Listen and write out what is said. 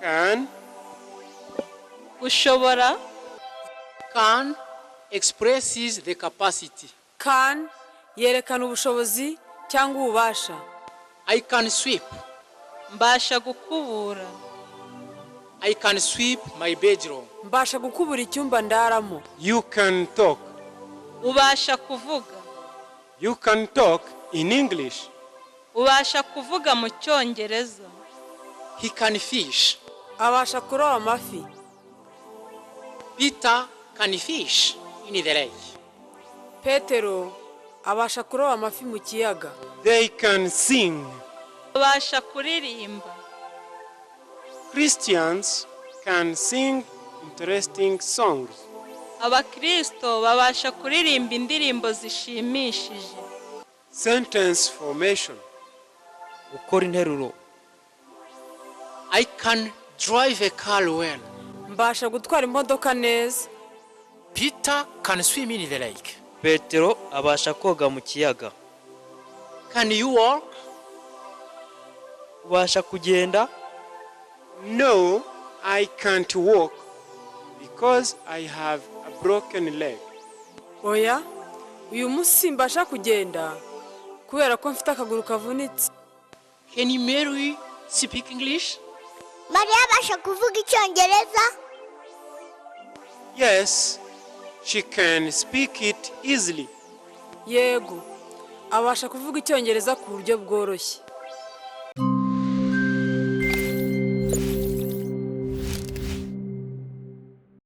Can. Gushobora. Can expresses the capacity. Can yerekana ubushobozi cyangwa ububasha. I can sweep. Mbasha gukubura. I can sweep my bedroom. Mbasha gukubura icyumba ndaramo. You can talk. Ubasha kuvuga. You can talk in English. Ubasha kuvuga mu Cyongereza. He can fish. Abasha kuroba amafi. Peter can fish in the lake. Petero abasha kuroba amafi mu kiyaga. They can sing. Babasha kuririmba. Christians can sing interesting songs. Abakristo babasha kuririmba indirimbo zishimishije. Sentence formation. Gukora interuro. I can drive a car well. Mbasha gutwara imodoka neza. Peter can swim in the lake. Petero abasha koga mu kiyaga. Can you walk? Ubasha kugenda? No, I can't walk because I have a broken leg. Oya, uyu munsi simbasha kugenda kubera ko mfite akaguru kavunitse. Can Mary speak English? Mariya abasha kuvuga Icyongereza? Yes, she can speak it easily. Yego, abasha kuvuga Icyongereza ku buryo bworoshye.